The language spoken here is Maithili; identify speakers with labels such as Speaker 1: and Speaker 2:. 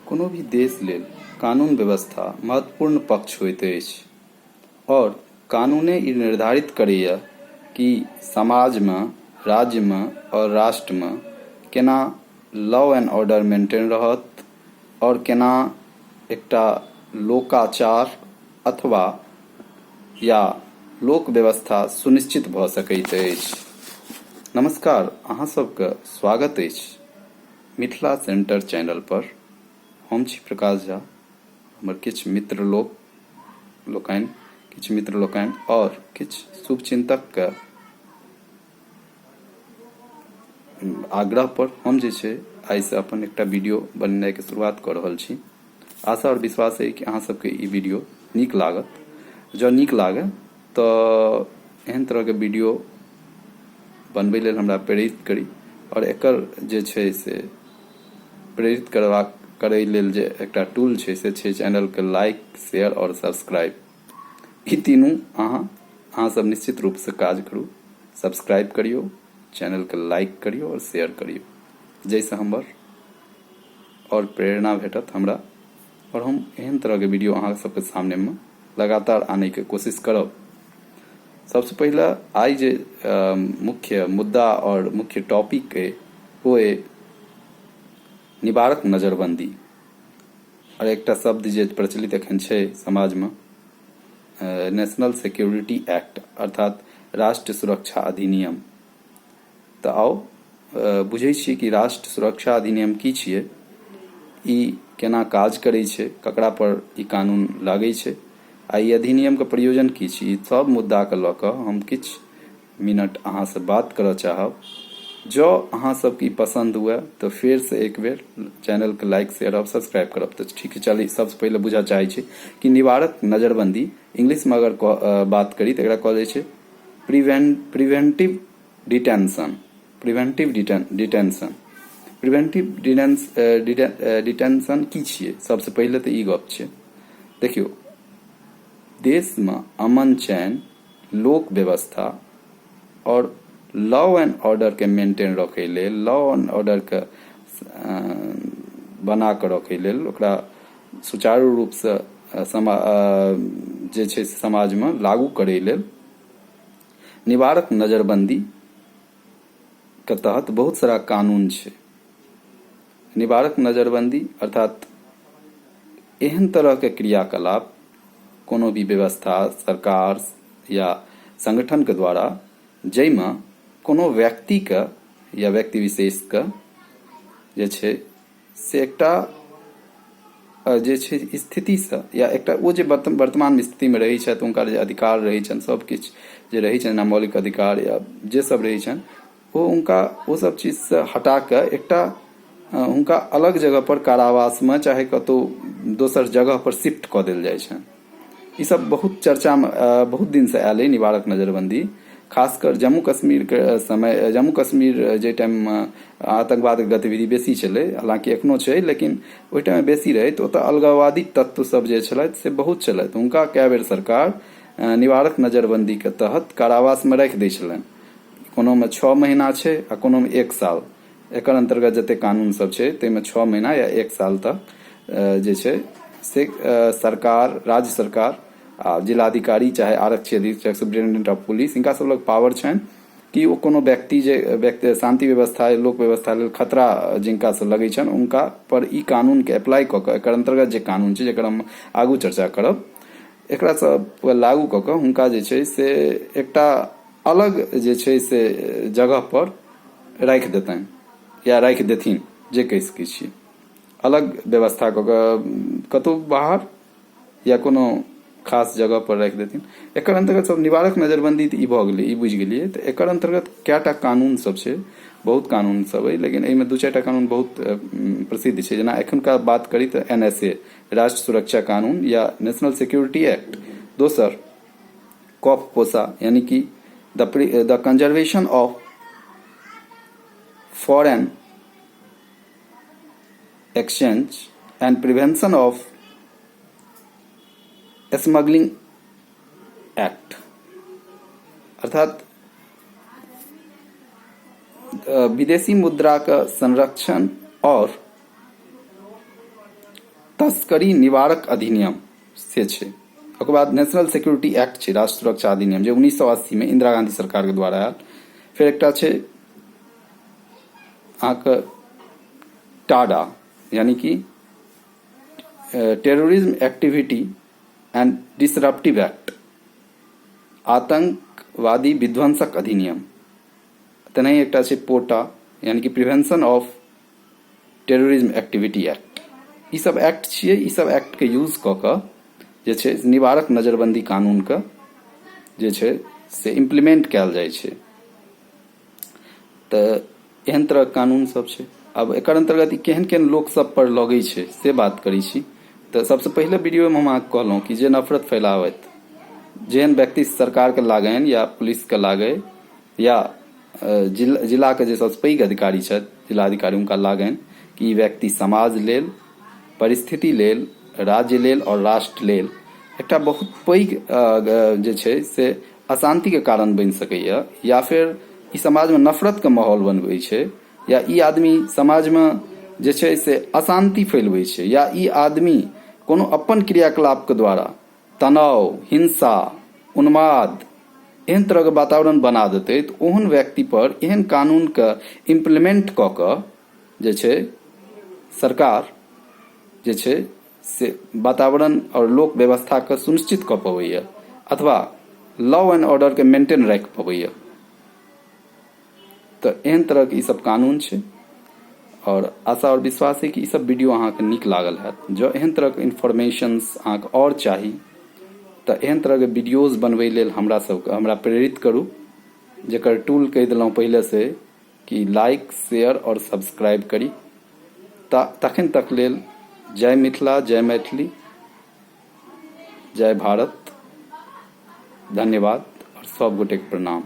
Speaker 1: कोनो भी देश लेल कानून व्यवस्था महत्वपूर्ण पक्ष होइत अछि आओर कानूने ई निर्धारित करैए कि समाजमे, राज्यमे आओर राष्ट्रमे केना लॉ एंड ऑर्डर मेंटेन रहत आओर केना एकटा लोकाचार अथवा या लोक व्यवस्था सुनिश्चित भऽ सकैत अछि। नमस्कार, अहाँ सबके स्वागत अछि मिथिला सेंटर चैनल पर। हम छी प्रकाश झा, हमर किछु मित्र लोक लोकनि, किछु मित्र लोकनि आओर किछु शुभचिंतकके आग्रह पर हम जे छै आइसँ अपन एकटा वीडियो बनेनाइके शुरुआत कऽ रहल छी। आशा आओर विश्वास अइ कि अहाँ सबके ई वीडियो नीक लागत। जँ नीक लागय तऽ एहन तरहके वीडियो बनबै लेल हमरा प्रेरित करी आओर एकर जे छै से प्रेरित करबाक करै लेल जे एकटा टूल छै से छै चैनलके लाइक, शेयर आओर सब्सक्राइब। ई तीनू अहाँ अहाँ सब निश्चित रूपसँ काज करू, सब्सक्राइब करियौ, चैनलके लाइक करियौ आओर शेयर करियौ, जाहिसँ हमर आओर प्रेरणा भेटत हमरा आओर हम एहन तरहके वीडियो अहाँ सबके सामनेमे लगातार आनैके कोशिश करब। सबसँ पहिले आइ जे मुख्य मुद्दा आओर मुख्य टॉपिक अइ ओ अइ निवारक नजरबंदी। आओर एकटा शब्द जे प्रचलित एखन छै समाजमे, नेशनल सिक्योरिटी एक्ट अर्थात राष्ट्र सुरक्षा अधिनियम। तऽ आउ बुझै छियै कि राष्ट्र सुरक्षा अधिनियम की छियै, ई केना काज करै छै, ककरा पर ई कानून लागै छै आ ई अधिनियमके प्रयोजन की छै। ई सब मुद्दाके लऽ कऽ हम किछु मिनट अहाँसँ बात करऽ चाहब। जँ अहाँ सबके ई पसन्द हुए तऽ फेरसँ एक बेर चैनलके लाइक, शेयर आओर सब्सक्राइब करब। तऽ ठीक छै, चली सबसँ पहिले बुझऽ चाहै छी कि निवारक नजरबंदी इंग्लिशमे अगर बात करी तऽ एकरा कहल जाइ छै preventive detention. Preventive detention, preventive detention की छियै? सबसँ पहिले तऽ ई गप छै, देखियौ, देशमे अमन चैन, लोक व्यवस्था आओर लॉ एंड ऑर्डरके मेंटेन रखै लेल, लॉ एंड ऑर्डरके बना कऽ रखै लेल, ओकरा सुचारू रूपसँ समा जे छै से समाजमे लागू करै लेल निवारक नजरबंदी के तहत बहुत सारा कानून छै। निवारक नजरबंदी अर्थात एहन तरहके क्रियाकलाप कोनो भी व्यवस्था, सरकार या संगठनके द्वारा जाहिमे कोनो व्यक्तिके या व्यक्ति विशेषके जे छै से एकटा जे छै स्थितिसँ या एकटा ओ जे वर्तमान स्थितिमे रहै छथि, हुनकर जे अधिकार रहै छनि, सब किछु जे रहै छनि, जेना मौलिक अधिकार या जे सब रहै छनि, ओ हुनका ओ सब चीजसँ हटा कऽ एकटा हुनका अलग जगह पर कारावासमे चाहे कतौ दोसर जगह पर शिफ्ट कऽ देल जाइ छनि। ई सब बहुत चर्चामे बहुत दिनसँ आयल अइ निवारक नजरबन्दी। खासकर जम्मू कश्मीरके समय, जम्मू कश्मीर जाहि टाइममे आतङ्कवादके गतिविधि बेसी छलै, हालाँकि एखनो छै लेकिन ओहि टाइममे बेसी रहै, तऽ ओतऽ अलगाववादी तत्व सब जे छलथि से बहुत छलथि। हुनका कए बेर सरकार निवारक नजरबन्दीके तहत कारावासमे राखि दै छलनि। कोनोमे 6 महीना छै आ कोनोमे एक साल। एकर अन्तर्गत जते कानून सब छै ताहिमे 6 महीना या एक साल तक जे छै से सरकार, राज्य सरकार आ जिलाधिकारी चाहे आरक्षी अधीक्षक, सुपरिटेंडेंट ऑफ पुलिस, हिनका सब लग पावर छनि कि ओ कोनो व्यक्ति जे व्यक्ति शान्ति व्यवस्था, लोक व्यवस्था लेल खतरा जिनका से लगै छनि, हुनका पर ई कानून के अप्लाई कऽ कऽ, एकर अन्तर्गत जे कानून छै जकर हम आगू चर्चा करब, एकरा सब लागू कऽ कऽ हुनका जे छै से एकटा अलग जे छै से जगह पर राखि देतनि या राखि देथिन, जे कहि सकै छी, अलग व्यवस्था कऽ कऽ कतहु बाहर या कोनो खास जगह पर राखि देथिन। एकर अन्तर्गत सब निवारक नजरबन्दी तऽ ई भऽ गेलै, ई बुझि गेलियै। तऽ एकर अन्तर्गत कएटा कानून सब छै? बहुत कानून सब अइ, लेकिन एहिमे दू चारिटा कानून बहुत प्रसिद्ध छै। जेना एखुनका बात करी तऽ एन एस ए, राष्ट्र सुरक्षा कानून या नेशनल सिक्योरिटी एक्ट। दोसर कॉफ कोसा, यानी कि the Conservation of Foreign Exchange and Prevention of Smuggling Act, अर्थात विदेशी मुद्राक संरक्षण और तस्करी निवारक अधिनियम से छै। ओकर बाद नेशनल सिक्योरिटी एक्ट छै, राष्ट्र सुरक्षा अधिनियम, जे 1980 मे इंदिरा गांधी सरकार के द्वारा आयल। फेर एकटा छै अहाँके टाडा, यानी कि terrorism activity and disruptive act, आतंकवादी विध्वंसक अधिनियम। तेनाही एकटा छै पोटा, यानी कि prevention of terrorism activity act. ई सब एक्ट छियै। ई सब एक्ट के यूज कऽ कऽ जे छै निवारक नजरबंदी कानून के जे छै से इम्प्लीमेंट कयल जाइ छै। तऽ एहन तरहक कानून सब छै। आब एकर अन्तर्गत ई केहन केहन लोक सब पर लगै छै से बात करै छी। तऽ सबसँ पहिले वीडियोमे हम अहाँके कहलहुँ कि जे नफरत फैलाबथि, जेहन व्यक्ति सरकारके लागनि या पुलिसके लागै या जिलाके जे सबसँ पैघ अधिकारी छथि, जिलाधिकारी, हुनका लागनि कि ई व्यक्ति समाज लेल, परिस्थिति लेल, राज्य लेल आओर राष्ट्र लेल एकटा बहुत पैघ जे छै से अशान्तिके कारण बनि सकैए, या फेर ई समाजमे नफरतके माहौल बनबै छै, या ई आदमी समाजमे जे छै से अशान्ति फैलबै छै, या ई आदमी कोनो अपन क्रियाकलापके द्वारा तनाव, हिंसा, उन्माद, एहन तरहके वातावरण बना देतै, तऽ ओहन व्यक्तिपर एहन कानूनके इम्प्लीमेंट कऽ कऽ जे छै सरकार जे छै से वातावरण आओर लोक व्यवस्थाके सुनिश्चित कऽ पबैए अथवा लॉ एंड ऑर्डरके मेंटेन राखि पबैए। तऽ एहन तरहके ई सब कानून छै आओर आशा आओर विश्वास है कि ई सब वीडियो अहाँके नीक लागल हैत। जँ एहन तरहके इन्फॉर्मेशंस अहाँके आओर चाही तऽ एहन तरहके वीडियोज बनबै लेल हमरा सबके हमरा प्रेरित करू, जकर टूल कहि देलहुँ पहिलेसँ कि लाइक, शेयर आओर सब्सक्राइब करी। तखन तक लेल जय मिथिला, जय मैथिली, जय भारत। धन्यवाद आओर सब गोटेके प्रणाम।